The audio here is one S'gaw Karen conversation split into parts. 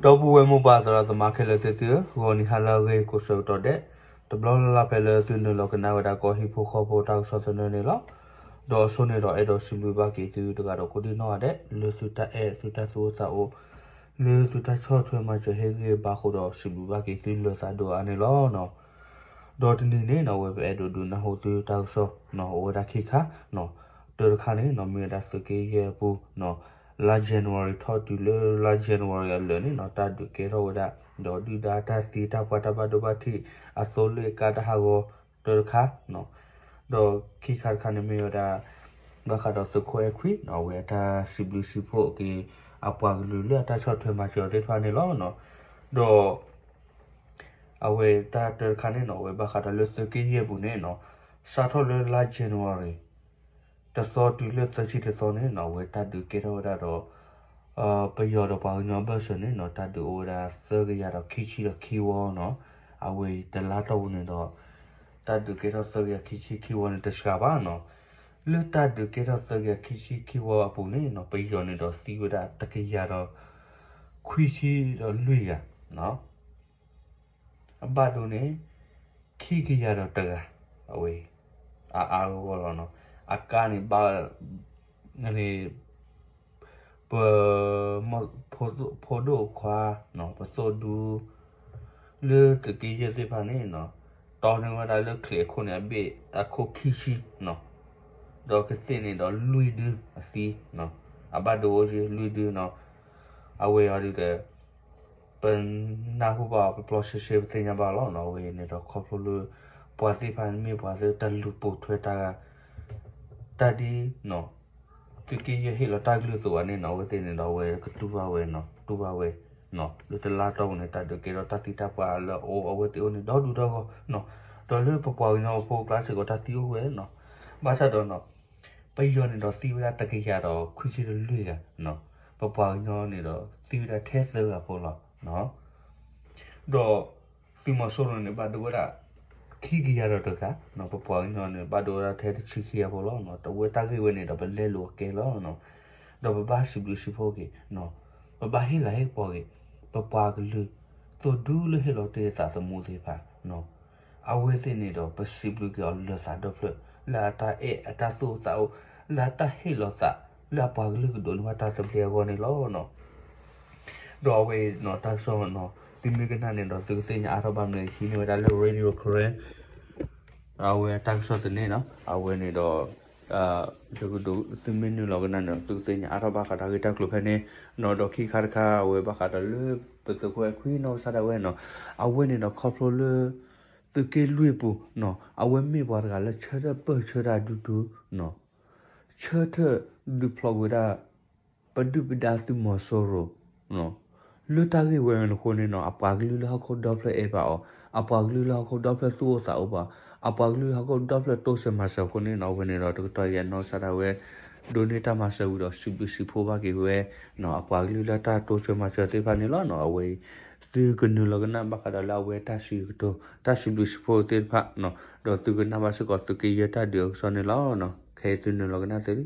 ဒီပုၢ်ဝဲၢ်မိၢ်ပၢ်သရၣ်သမါခဲလၢာ်သ့ၣ်သုဧၢ, ဂီၤနံၤဟါလၢအဂ့ၤ ကိးဆၢကတီၢ်ဒဲး တဘျီလၢ်လၢ်ဖဲလၢသုနုာ်လီၤကနၣ်ဝဲဒၣ်ကီၢ်ဟံၣ်ဖိဃီဖိတၢ်ကစီၣ်သနၢၣ်န့ၣ်လီၤ. ဒီးအဆိန့ၣ်ဒီးအဲၣ်ဒိးစံးဘျုးဘၣ်က့ၤသုတဂၤဒီးကိးဒံနီၢ်ဂၤဒဲး လၢသုတၢ်အဲၣ်သုတၢ်သူၣ်အိၣ်သးအိၣ် လၢသုတၢ်ဆီၣ်ထွဲမၤစၢၤဟ့ၣ်ဂံၢ်ဘါအဃိဒီး စံးဘျုးဘၣ်က့ၤသုလၢသးဒိၣ်အါန့ၣ်လီၤ. ဒီးတနံၤန့ၣ်နီၣ် အဝဲပအဲၣ်ဒိးဒုးနၢ်ဟူသုတၢ်ကစီၣ်နီၣ် အိၣ်ဝဲဒၣ်ခံခါနီၣ်, တၢတခါန့ၣ်နီၣ် မ့ၢ်ဝဲဒၣ်သုးက့ယဲၢ်အပူၤနီၣ်, လါ January ထီၣ်တုၤလၢလါ January အလၢာ်န့ၣ်နီၣ် တၢ်ဒုးကဲထီၣ်ဝဲဒၣ် ဒီးဒုၣ်ဒါတၢ်သံတၢ်ပှၢ်တၢ်ဘၣ်ဒိဘၣ်ထံး အသိလ့ၣ်ကါတၢ်ဟးဂီၤ တၢတခါနီၣ်, ဒီးခံခါတခါန့ၣ်မ့ၢ်ဝဲဒၣ် ဘၣ်ဃးဒီးသုးခိၣ်အဲၣ်ခွံနီၣ် အဝဲအတၢ်စံးဘျုးစံးဖှိၣ်က့ၤ အပှၤကလုာ်လၢအတၢ်ဆီၣ်ထွဲမၤစၢၤသ့ၣ်တဖၣ်န့ၣ်လီၤ. ဒီး အဝဲတၢ်တၢတခါန့ၣ်နီၣ် အဝဲဘၣ်ဃးဒီးလၢသုးက့ယဲၢ်ပူၤန့ၣ်နီၣ် စးထီၣ်လၢလါ January တသီတုၤလၢသၢဆံတသီန့ၣ်နီၣ် အဝဲတၢ်ဒုးကဲထီၣ်ဝဲဒၣ်ဒီး ပယီၤဒီးပှၤကညီအဘၢၣ်စၢၤန့ၣ်နီၣ် တၢ်ဒုးအိၣ်ဝဲဒၣ်သၢကယၤဒီးခံဆံဒီးခံဝီနီၣ်, အဝဲတလါတီၢ်ပူၤန့ၣ်ဒီး တၢ်ဒုးကဲထီၣ်သၢကယၤခံဆံခံဝီန့ၣ်တစှၤဘၣ်နီၣ်, လၢတၢ်ဒုးကဲထီၣ်သၢကယၤခံဆံခံဝီအပူၤန့ၣ်နီၣ် ပယီၤန့ၣ်ဒီးသံဝဲဒၣ်တကယၤဒီး ခွံဆံဒီးလွံၢ်ဂၤနီၣ် အဘၣ်ဒိန့ၣ် ခံကယၤဒီးတဂၤ, အဝဲ အအါဂီၢ်ဂီၢ်လီၤနီၣ်, အကါန့ၣ်ဘၣ် န့ၣ် ပ ဖိဒိၣ်ခွါနီၣ် ပသိၣ်ဒူ လၢသုးက့ယဲၢ်သ့ၣ်တဖၣ်န့ၣ်နီၣ် တီန့ၢ်ဝဲဒၣ်လၢချံးအခိၣ်န့ၣ် အဘ့ၣ်အခိၣ်ခံဆံနီၣ်, ဒီးကသ့ၣ်န့ၣ်ဒီးလွံၢ်ဒုအသံနီၣ်, အဘၣ်ဒိအိၣ်က့ၤလွံၢ်ဒုနီၣ်, အဝဲအံၤဒီး ပနၢ်ဟူဘၣ်အီၤ ပပျီဆှဲဆှဲ ပသ့ၣ်ညါဘၣ်လီၤနီၣ်, အဝဲန့ၣ်ဒီးခီဖျိလၢ ပှၤသ့ၣ်တဖၣ်န့ၣ်မ့ၢ်ပှၤလၢတၢ်လူၤပိာ်ထွဲတၢ် တၢ်ဒ်နီၣ် သုးက့ယဲၢ်ဟ့ၣ်လီၤတၢ်ကလုၢ်အသိးဘၣ်န့ၣ်နီၣ် အဝဲသ့ၣ်န့ၣ်ဒီးအဝဲကတူၢ်ဘၣ်ဝဲနီၣ် တူၢ်ဘၣ်ဝဲ လၢတလါတီၢ်ပူၤန့ၣ် တၢ်ဒုးကဲထီၣ်တၢ်သံတၢ်ပှၢ်လၢအအိၣ်အဝဲသ့ၣ်အိၣ်န့ၣ် ဒီဒူၣ်ဒီဂီၢ်နီၣ်, ဒီးလၢပပှၤကညီဖိအကျါစ့ၢ်ကီးတၢ်သံအိၣ်ဝဲနီၣ်, ဘၣ်ဆၣ်ဒီးနီၣ် ပယီၤန့ၣ်ဒီးသံဝဲဒၣ်တကယၤဒီးခွံဆံဒီးလွံၢ်ဂၤနီၣ်, ပပှၤကညီန့ၣ်ဒီးသံဝဲဒၣ်ထဲသၢဂၤဖိလီၤ. ဒီးသုးမီၤစိရိၤန့ၣ် ဘၣ်ဒိဝဲဒၣ် ခံကယၤဒီးတဂၤ, ပပှၤကညီန့ၣ် ဘၣ်ဒိဝဲဒၣ်ထဲတဆံခံဂၤဖိလီၤ. တဝဲတၢ်ဂ့ၢ်ဝဲန့ၣ်ဒီး ပလဲလိာ်အကဲလီၤ. ဒီးပဘၣ်စံးဘျုးစံးဖှိၣ်က့ၤ, ပဘၣ်ဟ့ၣ်လၤဟ့ၣ်ကပီၤက့ၤ ပပှၤကလုာ် သိၣ်ဒူလၢဟ့ၣ်လီၤတ့ၢ်သးသမူသ့ၣ်တဖၣ် အဝဲသ့ၣ်န့ၣ်ဒီး ပစံးဘျုးက့ၤအီၤလၢသးဒီဖျၢၣ် လၢအတၢ်အဲၣ်အတၢ်သူၣ်အိၣ်သးအိၣ် လၢအတၢ်ဟ့ၣ်လီၤသး လၢအပှၤကလုာ်ကဒိးန့ၢ်ဘၣ်တၢ်သဘျ့အဂီၢ်န့ၣ်လီၤ. ဒီးအဝဲနီၣ် တၢ်ကစီၣ်နီၣ် သုမ့ၢ်ကနၣ်န့ၣ်ဒီး သုကသ့ၣ်ညါအါထီၣ်ဘၣ်မနုၤ ဟံးန့ၢ်ဝဲဒၣ်လၢ Radio Karen အဝဲတၢ်ကစီၣ်သန့နီၣ် အဝဲန့ၣ်ဒီး သုမ့ၢ်နုာ်လီၤကနၣ်န့ၣ်ဒီး သုကသ့ၣ်ညါအါထီၣ်ဘၣ်ဃးတၢ်ဂ့ၢ်တၢ်ကျိၤဖဲန့ၣ်နီၣ်. ဒီးခံခါတခါ အဝဲဘၣ်ဃးဒီးလၢ ပသုးခိၣ်အဲၣ်ခွံနီၣ်ကစၢ်ဒၣ်ဝဲနီၣ် အဝဲန့ၣ်ဒီးခီဖျိလၢ သုးက့လွံၢ်ပူၤနီၣ် အဝဲမ့ၢ်ပှၤတဂၤလၢဆၢထၢၣ်ပၢၢ်ဆၢတၢ်ဒူဒူနီၣ် ဆၢထၢၣ်ဒုးဖျိးကွံာ်ဝဲဒၣ် ပဒုၣ်ပဒါသုးမီၤစိရိၤ လၢတၢ်ဂ့ၢ်ဝဲန့ၣ်အဃိန့ၣ်နီၣ် အပှၤကလုာ်လၢဟီၣ်ခိၣ်ဒီဖျၢၣ်အဲၣ်ဘၣ်အီၤ, အပှၤကလုာ်လၢဟီၣ်ခိၣ်ဒီဖျၢၣ်သူၣ်အိၣ်သးအိၣ်ဘၣ်, အပှၤကလုာ်လၢဟီၣ်ခိၣ်ဒီဖျၢၣ်တိစၢၤမၤစၢၤအဃိန့ၣ်နီၣ် အဝဲန့ၣ်ဒီးတကတီၢ်အံၤနီၣ်ကစၢ်ဒၣ်ဝဲ ဒိးန့ၢ်တၢ်မၤစၢၤဝံၤဒီး စံးဘျုးစံးဖှိၣ်ဘၣ်က့ၤဝဲ အပှၤကလုာ်လၢတၢ်တိစၢၤမၤစၢၤသ့ၣ်တဖၣ်န့ၣ်လီၤ. အဝဲအံၤ သုကနုာ်လီၤကနၣ်ဘၣ်ဃးဒီးလၢအဝဲတၢ်စံးကတိၤ တၢ်စံးဘျုးစံးဖှိၣ်သ့ၣ်တဖၣ် ဒီးသုကနၣ်ဘၣ်စ့ၢ်ကီးသုးက့ယဲၢ်တၢ်ဒုးအကစီၣ်န့ၣ်လီၤ. ခဲအံၤသုနုာ်လီၤကနၣ်သုလံ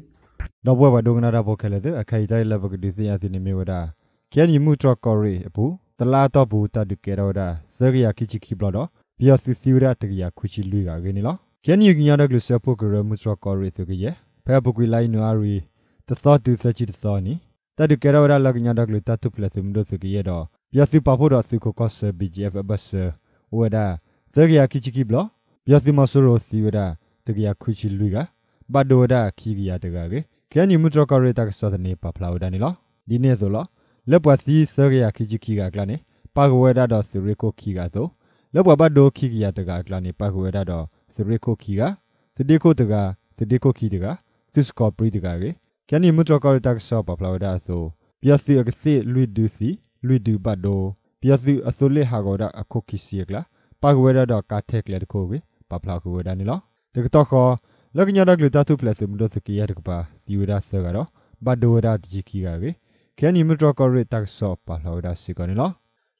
ဒီပုၢ်ဝဲၢ်ပှၤဒိကနၣ်တၢ်ဖိခဲလၢာ်သ့ၣ် အခဲအံၤတၢ်လၢပကဒုးသ့ၣ်ညါသုန့ၣ်မ့ၢ်ဝဲဒၣ် ခ့ၣ်အဲၣ်ယူၣ်မုၢ်တြီၢ်ကီၢ်ရ့ၣ်အပူၤ တလါအတီၢ်ပူၤတၢ်ဒုးကဲထီၣ်ဝဲဒၣ် သၢကယၤခံဆံခံဘျီဒီး ပယီၤသုးသံဝဲဒၣ်တကယၤခွံဆံလွံၢ်ဂၤအဂ့ၢ်န့ၣ်လီၤ. ခ့ၣ်အဲၣ်ယူၣ်ကညီဒီကလုာ်စၢဖှိၣ်ကရၢမုၢ်တြီၢ်ကီၢ်ရ့ၣ်သုးကယဲၢ် ဖဲအပူၤကွံာ်လါယနူၤအါရံၤ တသီတုၤသၢဆံတသီအနံၤ တၢ်ဒုးကဲထီၣ်ဝဲဒၣ်လၢကညီဒီကလုာ်တၢ်ထူၣ်ဖျဲးသုးမုၢ်ဒိၣ်သုးကယဲၢ်ဒီး ပယီၤသုးပာ်ဖှိၣ်ဒီးသုးခိးကီၢ်ဆၢ ဘီၣ်ကၠံၣ်အ့ၣ်ဖၣ် အဘၢၣ်စၢၤ အိၣ်ဝဲဒၣ် သၢကယၤခံဆံခံဘျီ, ပယီၤသုးမီၤစိရိၤသံဝဲဒၣ် တကယၤခွံဆံလွံၢ်ဂၤ, ဘၣ်ဒိဝဲဒၣ်ခံကယၤတဂၤအဂ့ၢ် ခ့ၣ်အဲၣ်ယူၣ်မုၢ်တြီၢ်ကီၢ်ရ့ၣ်တၢ်ကစီၣ်သန့ပာ်ဖျါဝဲဒၣ်န့ၣ်လီၤ. ဒ်န့ၣ်အသိးလီၤ. လၢပှၤသံသၢကယၤခံဆံခံဂၤအကျါန့ၣ် ပၣ်ဃုာ်ဝဲဒၣ်ဒီးသုးရ့ၣ်ခိၣ်ခံဂၤအသိး, လၢပှၤဘၣ်ဒိခံကယၤတဂၤအကျါန့ၣ် ပၣ်ဃုာ်ဝဲဒၣ်ဒီးသုးရ့ၣ်ခိၣ်ခံဂၤ, သုးဒ့ခိၣ်တဂၤ, သုးဒ့ခိၣ်ခံတဂၤ, သုးစကီးပြံတဂၤအဂ့ၢ် ခ့ၣ်အဲၣ်ယူၣ်မုၢ်တြီၢ်ကီၢ်ရ့ၣ်တၢ်ကစီၣ်ပာ်ဖျါဝဲဒၣ်အသိး, ပယီၤသုးအကသ့ၣ်လွံၢ်ဒုသံ, လွံၢ်ဒုဘၣ်ဒိ, ပယီၤသုးအသိလ့ၣ်ဟးဂီၤဝဲဒၣ်အခိၣ်ခံဆံအကျါ, ပၣ်ဃုာ်ဝဲဒၣ်ဒီးကါထဲကျဲတခိၣ်အဂ့ၢ် ပာ်ဖျါဃုာ်ဝဲဒၣ်န့ၣ်လီၤ. တကတီၢ်ဃီ, လၢကညီဒီကလုာ်တၢ်ထူၣ်ဖျဲးသုးမုၢ်ဒိၣ်သုးကယဲၢ်တကပၤ သံဝဲဒၣ်သၢဂၤဒီး ဘၣ်ဒိဝဲဒၣ်တဆံခံဂၤအဂ့ၢ် ခ့ၣ်အဲၣ်ယူၣ်မုၢ်တြီၢ်ကီၢ်ရ့ၣ်တၢ်ကစီၣ်ပာ်ဖျါဝဲဒၣ်စ့ၢ်ကီးန့ၣ်လီၤ.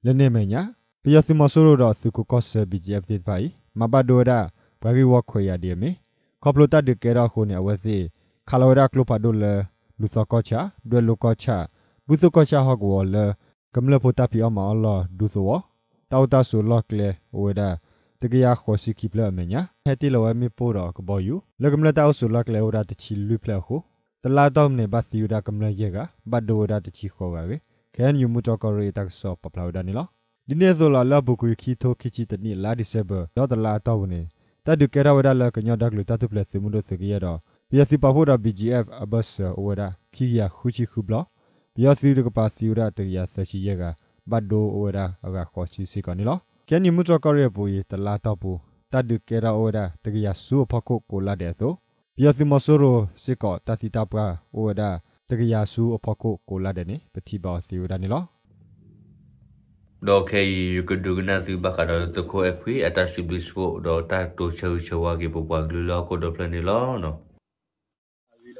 လၢန့ၣ်အမဲာ်ညါ, ပယီၤသုးမီၤစိရိၤဒီးသုးခိးကီၢ်ဆၢ ဘီၣ်ကၠံၣ်အ့ၣ်ဖၣ်သ့ၣ်တဖၣ်အံၤ မၤဘၣ်ဒိဝဲဒၣ် ပှၤဂ့ၢ်ဝီခွဲးယာ်ဒ်အမ့ၢ်, ခီဖျိတၢ်ဒုးကဲထီၣ်အဃိန့ၣ် အဝဲသ့ၣ် ခးလီၤဝဲဒၣ်ကျိဖးဒိၣ်လၢ လူၤသီကီၢ်ဆၣ်, ဒွဲၣ်လိၤကီၢ်ဆၣ်, ဘူၣ်သိၣ်ကီၢ်ဆၣ်ဟီၣ်ကဝီၤလၢ ကမျၢၢ်ဖိတၢ်ဖံးအီၣ်မၤအီၣ်လီၢ်ဒူသဝီ တၢ်အိၣ်တၢ်ဆိးလီၢ်ကျဲအိၣ်ဝဲဒၣ် တကယၤဃိးဆံခံဖျၢၣ်အမဲာ်ညါ ဟဲတ့ၢ်လီၤဝဲမ့ၣ်ပိၢ်ဒီးကဘီယူၤ လၢကမျၢၢ်တၢ်အိၣ်ဆိးလီၢ်ကျဲအိၣ်ဝဲဒၣ်တဆံလွံၢ်ဖျၢၣ်အဃိ တလါအတီၢ်ပူၤန့ၣ် ဘၣ်သံဝဲဒၣ်ကမျၢၢ်ယဲၢ်ဂၤ ဘၣ်ဒိဝဲဒၣ်တဆံဃိးဂၤအဂ့ၢ် ခဲအံၤ မူတြီၢ်ကီၢ်ရ့ၣ်အတၢ်ကစီၣ်ပာ်ဖျါဝဲဒၣ်န့ၣ်လီၤ. ဒ်န့ၣ်အသိးလီၤ လၢအပူၤကွံာ်ခံထိခံဆံတနံၣ် လါဒံၣ်စဲဘၢၣ် ဒီးတလါအတီၢ်ပူၤန့ၣ် တၢ်ဒုးကဲထီၣ်ဝဲဒၣ်လၢကညီဒီကလုာ်တၢ်ထူၣ်ဖျဲးသုးမုၢ်ဒိၣ်သုးကယဲၢ်ဒီး ပယီၤသုးပာ်ဖှိၣ်ဒီး ဘီၣ်ကၠံၣ်အဲၣ်ဖ် အဘၢၣ်စၢၤအိၣ်ဝဲဒၣ် ခံကယၤဃုဆံဃုဘျီ, ပယီၤသုးတကပၤသံဝဲဒၣ်တကယၤသၢဆံယဲၢ်ဂၤ, ဘၣ်ဒိအိၣ်ဝဲဒၣ်အဂၤဃိးဆံစ့ၢ်ကီးန့ၣ်လီၤ. ခဲအံၤ မူတြီၢ်ကီၢ်ရ့ၣ်အပူၤအံၤ တလါအတီၢ်ပူၤ တၢ်ဒုးကဲထီၣ်အိၣ်ဝဲဒၣ် တကယၤဆူအဖီခိၣ်ကိးလါဒဲးအသိး ပယီၤသုးမီၤစိရိၤစ့ၢ်ကီး တၢ်သံတၢ်ပှၢ်အိၣ်ဝဲဒၣ် တကယၤဆူအဖီခိၣ်ကိးလါဒဲးန့ၣ် ပထံၣ်ဘၣ်အီၤသ့ဝဲဒၣ်န့ၣ်လီၤ. ဒီးခဲအံၤ ယကဒုးကနၣ်သုဘၣ်ဃးဒီးလၢသုးခိၣ်အဲၣ်ခွံ အတၢ်စံးဘျုးစံးဖှိၣ် ဒီးတၢ်တိာ်ဆၢဂ့ၤဆၢဝါက့ၤပပှၤကလုာ်လၢဟီၣ်ခိၣ်ဒီဖျၢၣ်န့ၣ်လီၤ. အဂ့ၢ်ဒီး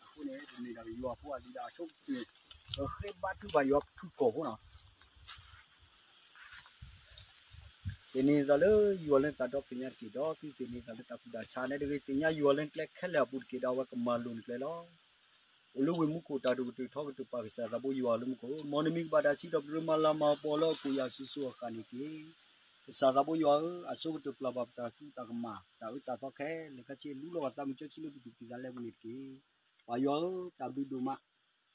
အဃိန့ၣ် တမ့ၢ်ဒၣ်ယွၤအဖိအလံၤဒီးအဆိကတၢၢ် ပဃ့ဘါထုကဖၣ်ယွၤဖုၣ်ကိာ်ဖိနီၤ သ့ၣ်နီၣ်သးလၢယွၤလၢနသးဒီဖျၢၣ်ညါတက့ၢ်, ဒီးသုသ့ၣ်နီၣ်သးလၢတၢ်ကူၣ်တၢ်ဆးန့ၣ်တဂ့ၤ, သ့ၣ်ညါယွၤလၢနကျဲခဲလၢာ်အပူၤတက့ၢ်, ဒီးအဝဲကမၤလိၤနကျဲလီၤ. အိၣ်လၢဝ့ၢ်မူခိၣ်တၢ်ဒိၣ်ကတၢၢ်ထီကတၢၢ်ပၢ်ကစၢ်သးဘိယွၤလၢမူခိၣ်, မ်နမံၤကဘၣ်တၢ်စံးထီၣ်ပတြၢၤမၤလၤမၤကပီၤလၢအကိၣ်ယၤစိၤစိၤအဃၣ်န့ၣ်တက့ၢ်. ကစၢ်သးဘိယွၤဧၢ, အဆိကတၢၢ်ပျၢ်ဘၣ်ပတၢ်စူၢ်တၢ်ကမၣ် တၢ်အၢတၢ်သီခဲလၢာ်ခဲဆ့ လူလီၤအသးမုာ်ကၠီဆံလၢပသူၣ်ကံၢ်သးလဲပူၤန့ၣ်တက့ၢ်. ပၢ်ယွၤဧၢ, တၢ်ဘျုးဒိၣ်မး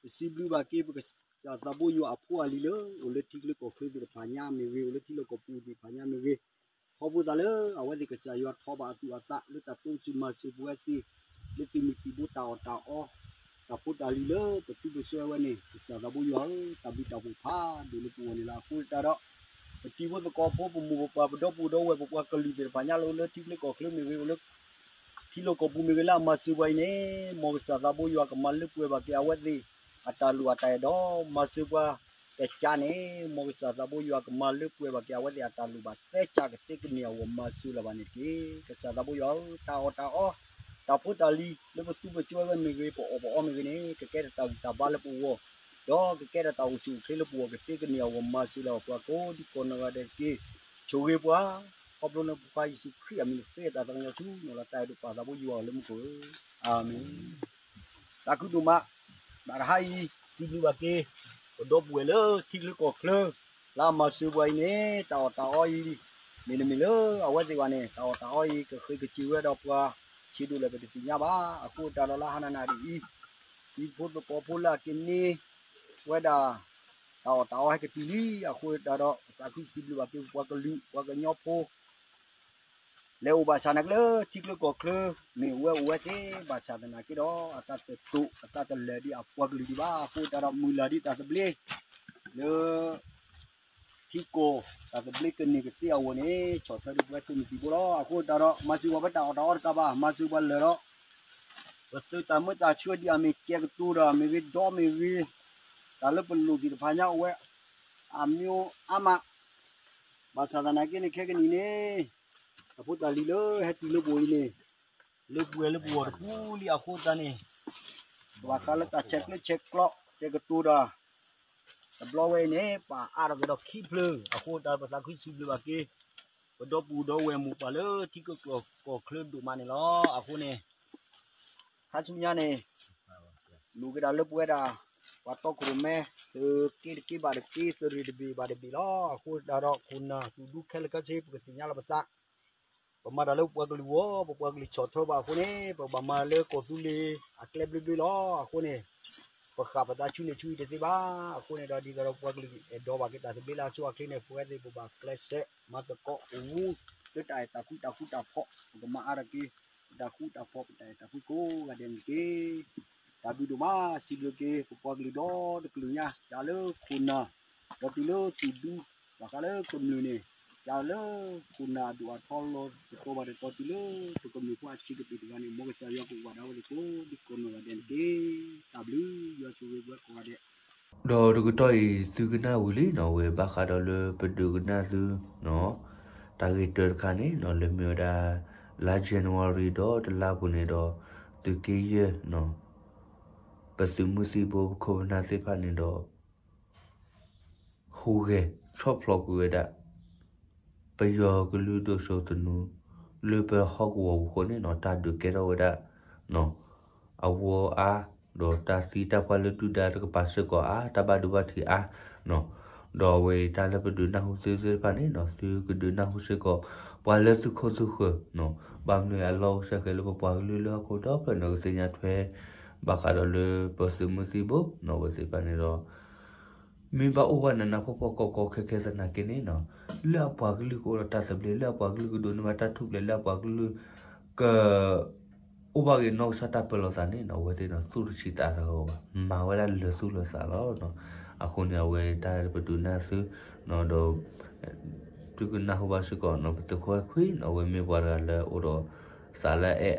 ပစံးဘျုးဘၣ်က့ၤပကစၢ်သးဘိယွၤအဖိအလံၤလၢ အိၣ်လၢထံချၢကီၢ်ချၢသ့ၣ်တဖၣ်ညါမ့ၢ်ဂ့ၤ, အိၣ်လၢထံလီၢ်ကီၢ်ပူၤသ့ၣ်တဖၣ်ညါမ့ၢ်ဂ့ၤ, ခီဖျိသးလၢအဝဲသ့ၣ်ကစၢ်ယွၤထီၣ်ဘၣ်အသူၣ်အသးလၢတၢ်တိစၢၤမၤစၢၤပဝဲသ့ၣ် လၢသုးမုၢ်သံၣ်ဘိတၢ်အီၣ်တၢ်အီ တၢ်ဖိတၢ်လံၤလၢပသူပစွဲဝဲန့ၣ် ကစၢ်သးဘိယွၤဧၢ, တၢ်ဘျုးတၢ်ဖှိၣ်ဖးဒိၣ်လၢပဂီၢ်န့ၣ်လီၤ. အဃိသတးဒီး ပတံၤဖိသကိးဖိ ပမိၢ်ပပၢ် ပဒီပုၢ်ဒီဝဲၢ် ပပှၤကလုာ်သ့ၣ်တဖၣ်ညါလၢအိၣ်လၢထံချၢကီၢ်ချၢမ့ၢ်ဂ့ၤ, အိၣ်လၢ ထံလီၢ်ကီၢ်ပူၤမ့ၢ်ဂ့ၤလၢအမၤစၢၤပှၤအံၤန့ၣ်, မ်ကစၢ်သးဘိယွၤကမၤလၢပှဲၤဘၣ်က့ၤအဝဲသ့ၣ်အတၢ်လိၣ်အတၢ်အဲၣ်ဒီး မၤစၢၤပှၤတကၢန့ၣ်, မ်ကစၢ်သးဘိယွၤကမၤလၢပှဲၤဘၣ်က့ၤအဝဲသ့ၣ်အတၢ်လိၣ်ဘၣ်သဲကၢ်ကသ့ကန့ၢ်အဂီၢ်မၤစၢၤလၢၤဘၣ်န့ၣ်တက့ၢ်. ကစၢ်သးဘိယွၤဧၢ, တၢ်အီၣ်တၢ်အီ တၢ်ဖိတၢ်လံၤလၢပသူပစွဲဝဲမ့ၢ်ဂ့ၤ, ပအီၣ်ပအီမ့ၢ်ဂ့ၤန့ၣ်, ကကဲထီၣ်တၢ်ဂံၢ်တၢ်ဘါလၢပဂီၢ်, ဒီးကကဲထီၣ်တၢ်အိၣ်ဆူၣ်အိၣ်ချ့လၢပဂီၢ် ကသ့ကန့ၢ်အဂီၢ်မၤစၢၤလၢၤဘၣ်ပှၤကိးဒံကိးနီၢ်ဂၤဒဲးတက့ၢ်. ဆိၣ်ဂ့ၤပှၤ ခီဖျိလၢပကစၢ်ယ့ၣ်ၡူးခရံာ်အမံၤန့ၣ် ဃ့တၢ်သးကညီၤဆူနီၢ်လီၤတၢ်အဲၣ်ဒိးပၢ်သးဘိယွၤအီၤလၢမူခိၣ်ဧၢ, အၤမ့ၣ်. သးခုဒိၣ်မး, တၢ်တဟါအံၤ စံးဘျုးဘၣ်က့ၤ ပဒီပုၢ်ဝဲၢ်လၢထံချၢကီၢ်ချၢ လၢအမၤစၢၤပှၤအံၤန့ၣ်, တၢ်အီၣ်တၢ်အီအံၤ မ့တမ့ၢ်လၢအဝဲသ့ၣ်ဘၣ်န့ၣ်, တၢ်အီၣ်တၢ်အီအံၤ ကဃ့ကစၢ်ဝဲဒီးပှၤဆံးဒိၣ်လဲၣ် ပတသ့ၣ်ညါဘၣ်. အဃိသတးဒီးလၢဟါနၤနၤဒ်အံၤ, တံၤဖိသကိးဖိလၢအကန့ၢ်ဝဲဒၣ် တၢ်အီၣ်တၢ်အီဟဲကတုၤလံ. အဃိသတးဒီး ပသးခုစံးဘျုးဘၣ်က့ၤပပှၤကလုာ် ပှၤကညီဖိ လဲၤအိၣ်ဘၣ်ဆၣ်သနာ်က့လၢထံချၢကီၢ်ချၢ, မ့ၢ်အိၣ်ဝဲအိၣ်ဝဲသ့ဘၣ်ဆၣ်သနာ်က့ဒီး အတၢ်တတိာ် အတၢ်တလၢာ်ဒံးအပှၤကလုာ်ဒံးဘၣ်. အဃိသတးဒီး မုၢ်လၢ်ဒံးတၢ်သဘျ့ လၢ ထံကီၢ် တၢ်သဘျ့ကန့ၢ်ကသ့အဂီၢ်န့ၣ်, ဆီၣ်ထွဲဒံးပဝဲသုးမုၢ်သံၣ်ဘိလီၤ. အဃိသတးဒီး မၤစၢၤပှၤဝဲတၢ်အီၣ်တၢ်အီတကးဘၣ်, မၤစၢၤပှၤလၢာ်ဒီး ပသုးတၢ်မၢတၢ်ဆှၢဒံးအမ့ၢ်ကဲကတိၤဒီးမ့ၢ်ဂ့ၤ, ဒီးမ့ၢ်ဂ့ၤ, တၢ်လၢပလိၣ်သ့ၣ်တဖၣ်ညါအိၣ်ဝဲ အမျိုးအါမး. ဘၣ်ဆၣ်သနာ်က့န့ၣ် ခဲကနံၣ်န့ၣ် တၢ်ဖိတၢ်လံၤလၢဟဲတုၤလၢပဂီၢ်အံၤန့ၣ်, လၢပှဲၤလၢပဂီၢ်တပူၤလံ. အဃိသတးန့ၣ် ဘၣ်ဃးလၢတၢ်ဆဲးကျၢဆဲးကျိး ဆဲးကတိၤတၢ် တဘျီဝဲအံၤန့ၣ် ပအါထီၣ်က့ၤဒီးခံဖျၢၣ်. အဃိသတး ပသးခုစံးဘျုးဘၣ်က့ၤ ပဒီပုၢ်ဒီဝဲၢ်မိၢ်ပၢ်လၢထံကီၢ်ကီၢ်ချၢဒိၣ်မးန့ၣ်လီၤ. အဃိန့ၣ် ခါဆူညါန့ၣ် လိၣ်က့ၤဒၣ်လၢပဝဲဒၣ် ပှၤတီခိၣ်ရိၣ်မဲ သုးက့တက့ဘၣ်တက့ သုးရ့ၣ်တဘ့ၣ်ဘၣ်တဘ့ၣ်လီၤ. အဃိသတးဒီး ခိၣ်နၢ်သူၣ်ဒူခဲလၢာ်ခဲဆ့ ပကသ့ၣ်ညါလီၤပသး, ပမၤတၢ်လၢပပှၤကလုာ်အဂီၢ် ပပှၤကလုာ်ဆီၣ်ထွဲဘၣ်အဃိန့ၣ် ပကဘၣ်မၤလၢကီၢ်သူလ့ၤအကျဲဘျ့ဘျ့လီၤ. အဃိန့ၣ် ပဃၣ်ပသးဆူန့ၣ်ဆူအံၤတသ့ဘၣ်. အဃိန့ၣ်ဒီး ဒ်သိးဒီးပပှၤကလုာ်အဲၣ်ဒိးဘၣ်က့ၤတၢ်သဘျ့လၢအဆိအချ့န့ၣ် ပဝဲသ့ၣ်ပဘၣ်ကျဲးစၢး မၤသကိးအိၣ်မူ လၢတၢ်အဲၣ်တၢ်ကွံတၢ်ဃူတၢ်ဖိး ပကမၤအါထီၣ်က့ၤ ပတၢ်ဃူတၢ်ဖိး ပတၢ်အဲၣ်တၢ်ကွံကိးဂၤဒဲးန့ၣ်တက့ၢ်. တၢ်ဘျုးဒိၣ်မး စံးဘျုးက့ၤ ပပှၤကလုာ်ဒီတကလုာ်ညါ စးလၢခိၣ်နၢ် ဒီးတုၤလၢသူၣ်ဒူ ဘၣ်ဃးလၢကမျၢၢ်န့ၣ် စးလၢခိၣ်နၢ်အဒိၣ်အထီလီၤတတီၤဘၣ်တတီၤ တုၤလၢပကမျၢၢ်ဖိအဆံးကတၢၢ်တဂၤန့ၣ် မ်ကစၢ်ယွၤကအိၣ်ဘၣ်ဒၣ်ဝဲသကိး ဒ်ကိးနီၢ်ဂၤဒဲးန့ၣ်တက့ၢ်. တၢ်ဘျုး ယွၤဆိၣ်ဂ့ၤပဝဲကိးဂၤဒဲး ဒီးတကတီၢ်အံၤ သုကနၣ်ဝံၤလံနီၤ ဝဲဘၣ်ဃးဒီးလၢပဒုးကနၣ်သု တၢ်ဂ့ၢ်တၢတခါန့ၣ်နီၤ လၢမ့ၢ်ဝဲဒၣ် လါ January ဒီးတလါပူၤန့ၣ်ဒီး သုးက့ယဲၢ် ပသုးမုၢ်သံၣ်ဘိ ပခိၣ်ပနၢ်သ့ၣ်တဖၣ်န့ၣ်ဒီး ဟူးဂဲၤဆီၣ်ဖျိးကွံာ်ဝဲဒၣ် ပယီၤကလုာ်ဒိၣ်စိသနူ လၢပဟီၣ်ကဝီၤပူၤအဃိန့ၣ်နီၤ တၢ်ဒုးကဲထီၣ်ဝဲဒၣ် အဝီအါ ဒီးတၢ်သံတၢ်ပှၢ်လၢဒုၣ်ဒါတကပၤစ့ၢ်ကီးအါ တၢ်ဘၣ်ဒိဘၣ်ထံးအါနီၤ. ဒီးအဝဲအံၤတၢ်လၢပဒုးနၢ်ဟူသုသ့ၣ်တဖၣ်န့ၣ်နီၤ သုကဒုးနၢ်ဟူစ့ၢ်ကီး ပှၤလၢသုခိၣ်သုဃၢၤနီၤ ဘၣ်မနုၤအလီၢ်အိၣ်ဆၢဃဲၤလၢပပှၤကလုာ်လၢဟီၣ်ခိၣ်ဒီဖျၢၣ်နီၤ ကသ့ၣ်ညါထွဲဘၣ်ဃးဒီးလၢပသုးမုၢ်သံၣ်ဘိနီၤ အဝဲသ့ၣ်တဖၣ်န့ၣ်ဒီး မ့ၢ်ဘၣ်အိၣ်ဝဲနးနးဖှီၣ်ဖှီၣ်ကီကီခဲခဲသနာ်က့န့ၣ်နီၤ လၢအပှၤကလုာ်ကအိၣ်ဒီးတၢ်သဘျ့ လၢအပှၤကလုာ်ကဒိးန့ၢ်ဘၣ်တၢ်ထူၣ်ဖျဲး လၢအပှၤကလုာ်က အိၣ်ဘၣ်က့ၤနီၢ်ကစၢ်တၢ်ပၢလီၤသးန့ၣ်နီၤ အဝဲသ့ၣ်နီၤ သူၣ်တဆံးသးတဂီၤဘၣ် မၤဝဲဒၣ်လၢာ်သူၣ်လၢာ်သးလီၤနီၤ. အဃိန့ၣ် အဝဲတၢ်လၢပဒုးနၢ်သုနီၤ ဒီး သုကနၢ်ဟူဘၣ်စ့ၢ်ကီးနီၤ ပသုးခိၣ်အဲၣ်ခွံနီၤ အဝဲမ့ၢ်ပှၤတဂၤလၢအိၣ်ဒီး သးလၢအဲၣ်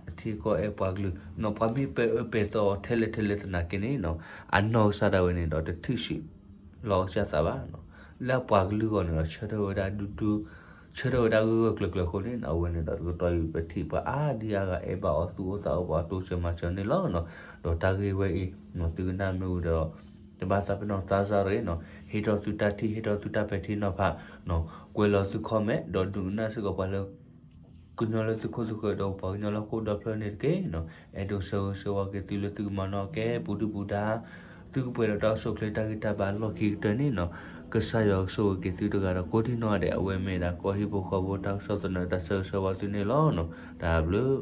အထံကီၢ်အဲၣ်ပှၤကလုာ်နီၤ ပှၤမ့ၢ်ပဲာ်အၢပဲာ်သီအီၤထဲလဲၣ်ထဲလဲၣ်သနာ်က့န့ၣ်နီၤ အနီၢ်ကစၢ်ဒၣ်ဝဲန့ၣ်ဒီးတထံၣ်ဆံး လီၤကစၢ်သးဘၣ်နီၤ. လၢအပှၤကလုာ်အဂီၢ်န့ၣ်ဒီး ဆၢထၢၣ်ဝဲဒၣ်ဒူဒူ ဆၢထၢၣ်ဝဲဒၣ်ဂၢၢ်ဂၢၢ်ကျၢၤကျၢၤအဃိန့ၣ်နီၤ အဝဲန့ၣ်ဒီးတကတီၢ်အံၤပထံၣ်ပှၤအါဒံအါဂၤအဲၣ်ဘၣ်အီၤသူၣ်အိၣ်သးအိၣ်ပှၤတိစၢၤမၤစၢၤန့ၣ်လီၤနီၤ. ဒီးတၢ်ဂ့ၢ်ဝဲအံၤနီၤ သုကနၣ်မ့ၢ်ဝံၤဒီး တဘၣ်သးပ့ၤနီၣ်သးစၢ်တဂ့ၤနီၤ ဟ့ၣ်ထီၣ်သုတၢ်ထံၣ် ဟ့ၣ်ထီၣ်သုတၢ်ပဲာ်ထံနီၤဖးနီၤ ကွဲးလီၤသု comment ဒီးဒုးကနၣ်စ့ၢ်ကီးပှၤလၢ ကညီလၢသုးခိၣ်သုးဃၢၤဒီးပှၤကညီလၢဟီၣ်ခိၣ်ဒီဖျၢၣ်န့ၣ်တက့ၢ်နီၤ. အဲၣ်ဒိးဆၢဂ့ၤဆၢဝါက့ၤသုလၢသုကမၤနီၣ်ကဲပူၤဒုၣ်ပူၤဒါ သုကပှဲၤဒီးတၢ်အိၣ်ဆူၣ်အိၣ်ချ့တၢ်ဂံၢ်တၢ်ဘါအလီၢ်ခံကတၢၢ်န့ၣ်နီၤ. ကစၢ်ယွၤကဆိၣ်ဂ့ၤက့ၤသုတဂၤဒီးကိးဒံနီၢ်ဂၤဒဲး အဝဲမ့ၢ်ဒၣ်ကီၢ်ဟံၣ်ဖိဃီဖိတၢ်ကစီၣ်သနၢၣ်တၢ်ဆၢဂ့ၤဆၢဝါသုန့ၣ်လီၤနီၤ. တၢ်ဘျုး